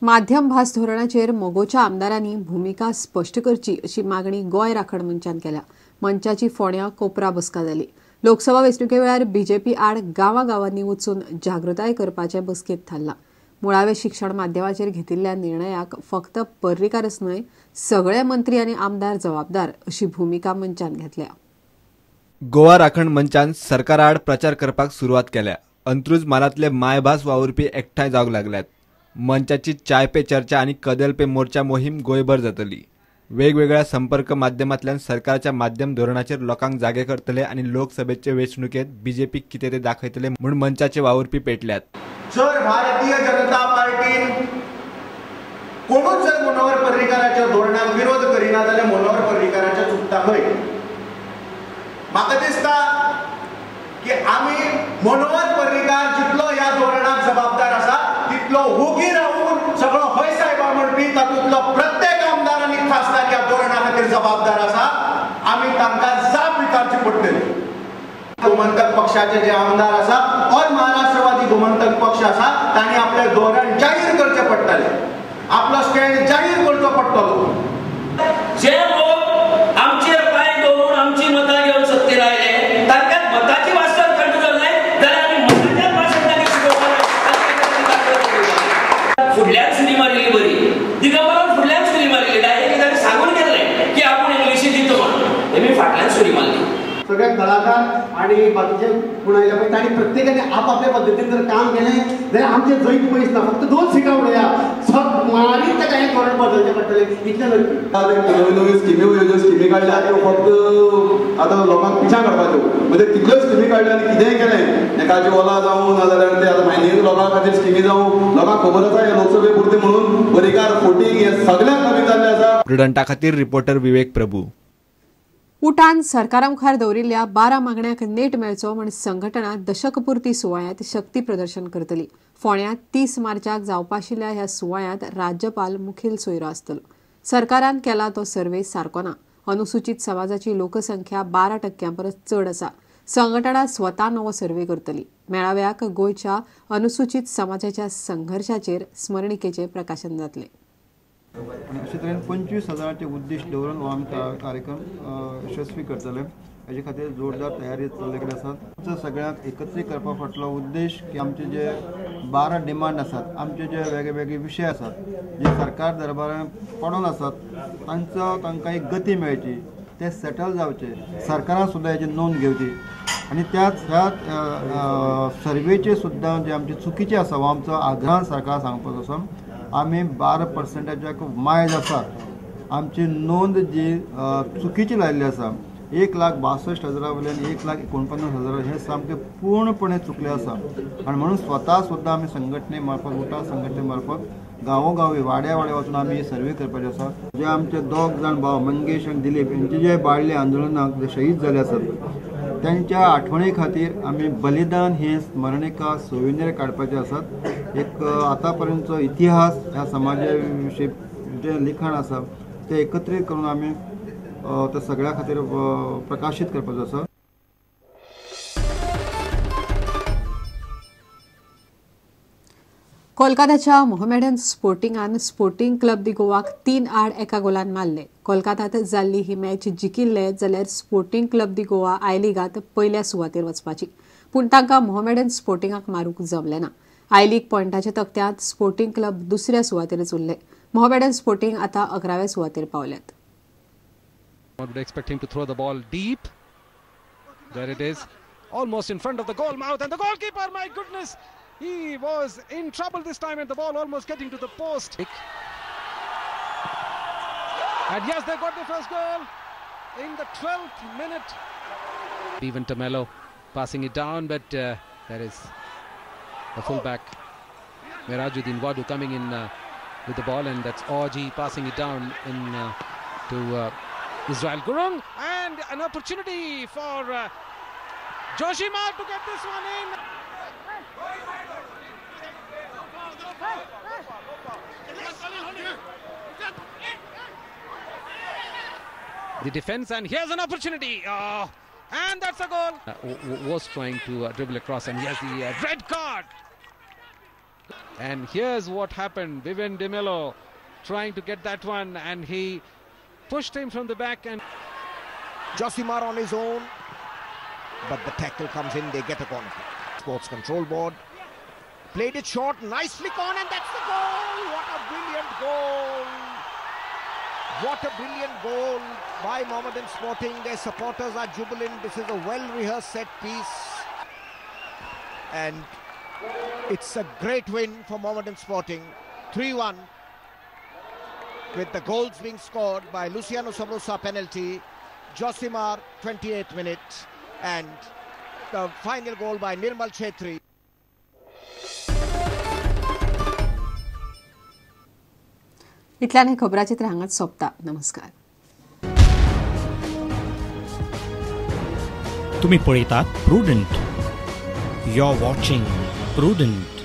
माध्यम भास धोरणाचेर मगोच्या आमदारांनी भुमिका स्पश्ट करची अशी मागणी गोंय राखण मंचान केल्या. मंचाची फोंड्या कोपरा बसका जाली. लोकसभा वेंचणुके वेळार बीजेपी आड गांवागांवांनी वचून जागृताय करपाचे बसकेंत थारला. मुळावे शिक्षण माध्यमाचेर घेतिल्ल्या निर्णयाक फक्त पर्रीकारच न्हय सगळे मंत्री आनी आमदार जबाबदार अशी भुमिका मंचान घेतल्या. गोवा राखण मंचान सरकाराआड प्रचार करपाक सुरवात केल्या. अंत्रुज म्हालांतले मायभास वावुरपी एकठांय जावंक लागल्यात. मंचाची चाय पे चर्चा आनी कदेल पे मोर्चा मोहीम गोंयभर जातली. वेगवेगळ्या संपर्क माध्यमांतल्यान सरकारच्या माध्यम धोरणाचेर लोकांक जागे करतले आनी लोकसभेचे वेंचणुकेंत बीजेपी कितें ते दाखयतले म्हूण मंचाचे वावुरपी पेटल्यात. जर भारतीय जनता पार्टीन कोणूच जर मनोहर पर्रीकाराच्या धोरणाक विरोध करिना जाल्यार मनोहर पर्रीकाराच्या चुकता खंय. म्हाका दिसता की आमी मनोहर पर्रीकार जितलो ह्या धोरणाक जबाबदार आसा तितलो ओगी रावून सगळो हय साहेबा म्हणपी तातूंतलो प्रत्येक आमदार आनी खासदार ह्या धोरणा खातीर जबाबदार आसा. आमी तांकां जाप विचारची पडटली. गोमंतक पक्षाचे जे आमदार आसा और महाराष्ट्रवादी गोमंतक पक्ष आसा तांणी आपलें धोरण जाहीर करचें पडटलें, आपलो स्टँड जाहीर करचो पडटलो. जे लोक आमचेर पांय दवरून आमची मतां घेवन सत्तेर आयले तांकां मताची वास्तव काडूंक जाय जाल्यार आमी मताच्याच भाशेन तांकां शिकोवपाक. फुडल्यान सुरी मारिल्ली बरी, दिगंबरान फुडल्यान सुरी मारिल्ली, डायरेक्ट ताणें सांगून गेल्लें की आपूण इंग्लिशी दिता म्हणून, तेमी फाटल्यान सुरी मारली. सगळे कलाकार आणि बाकीचे कोण आयले पळय तांणी प्रत्येकाने आपापल्या पद्दतीन जर काम केलें जाल्यार आमचें जैत पयस ना. फक्त 2 सिटां उडया मारीत ताका हें धोरण बदलचें पडटलें इतलें नक्की. नव्यो नव्यो स्किमी ज्यो स्किमी काडल्या त्यो फक्त आतां लोकांक पिशां काडपाच्यो, म्हणजे कितल्यो स्किमी काडल्या आनी कितेंय केलें एकाची ओला जावं नाजाल्यार ते आतां मायनींग लोकां खातीर स्किमी जावं, लोकांक खबर आसा हे लोकसभे पुरती म्हणून पर्रीकार फोटींग हे सगळ्यांक कमी जाल्लें आसा. प्रुडंटा खातीर रिपोर्टर विवेक प्रभू. उटान सरकारा मुखार दवरिल्ल्या 12 मागण्यांक नेट मेळचो म्हूण संघटना दशकपुर्ती सुवाळ्यांत शक्ती प्रदर्शन करतली. फोंड्यांत 30 मार्चाक जावपा आशिल्ल्या ह्या सुवाळ्यांत राज्यपाल मुखेल सोयरो आसतलो. सरकारान केला तो सर्वे सारको ना. अनुसूचित समाजाची लोकसंख्या 12% परस चड आसा. संघटना स्वता नवो सर्वे करतली. मेळाव्याक गोंयच्या अनुसूचित समाजाच्या संघर्शाचेर स्मरणिकेचें प्रकाशन जातलें. आनी अशे तरेन 25,000 उद्देश दवरून हो आमी कार्यक्रम यशस्वी करतले. हेजे खातीर जोरदार तयारी चल्ले कडेन आसात. सगळ्यांक एकत्रीत करपा फाटलो उद्देश की आमचे जे 12 डिमांड आसात, आमचे जे वेगळे वेगळे विशय आसात जे सरकार दरबारान पडून आसात तांचो तांकां एक गती मेळची, ते सेटल जावचे, सरकारान सुद्दां हेची नोंद घेवची आनी त्याच ह्या सर्वेचे सुद्दां जे आमचे चुकीचे आसा हो आमचो आग्रहान सरकार सांगपाचो आसा. आमी 12% मायज आसात, आमची नोंद जी चुकीची लायिल्ली आसा 1,62,000 वयल्यान 1,49,000 हे सामकें पूर्णपणे चुकले आसा. आनी म्हणून स्वता सुद्दां आमी संघटने मार्फत उटा संघटने मार्फत गांवोगांवी वाड्या वाड्या वचून आमी सर्वे करपाचे आसा. जे आमचे 2 जाण भाव मंगेश आनी दिलीप हेंचे जे बाळले आंदोलनाक जे शहीद जाले आसात त्यांच्या आठवणी खातीर आमी बलिदान हे स्मरणिका सोविनियर काडपाचे आसात. एक आतापर्यंतचो इतिहास ह्या समाजा विशीं जें लिखाण आसा तें एकत्रीत करून आमी ते सगळ्या खातीर प्रकाशीत करपाचो आसा. कोलकाताच्या मोहमेडन स्पोर्टिंगान स्पोर्टिंग क्लब दी गोवाक 3-1 गोलान मारले. कोलकातात जाल्ली ही मॅच जिखिल्ले जाल्यार sporting club the Goa I लिगांत पयल्या सुवातेर वचपाची, पूण तांकां मोहमेडन स्पोर्टिंगाक मारूंक जमलें ना. I league पॉयंटाच्या तक्त्यांत स्पोर्टिंग क्लब दुसऱ्या सुवातेरच उरले. मोहमेडन स्पोर्टिंग आतां 11व्या सुवातेर पावल्यात. One would expect him to throw the ball deep. There it is, almost in front of the goal mouth, and the goalkeeper, my goodness, he was in trouble this time, and the ball almost getting to the post. And yes, they got the first goal in the 12th minute. Steven Tamelo passing it down, but there is the fullback Merajuddin Wadu coming in with the ball, and that's Orji passing it down in to Israel Gurung, and an opportunity for Joshima to get this one in. The defense, and here's an opportunity. Oh, and that's a goal. Was trying to dribble across, and here's the red card. And here's what happened. Vivian D'Mello trying to get that one, and he pushed him from the back. And Josimar on his own, but the tackle comes in. They get a corner. Sports Control Board played it short, nice flick on, and that's the goal. What a brilliant goal. What a brilliant goal by Mohammedan Sporting. Their supporters are jubilant. This is a well-rehearsed set piece. And it's a great win for Mohammedan Sporting. 3-1 with the goals being scored by Luciano Sabrosa penalty, Josimar 28th minute, and the final goal by Nirmal Chetri. इतल्यान हें खबराचित्र हांगाच सोंपता. नमस्कार. तुम्ही पळयतात Prudent. You are watching Prudent.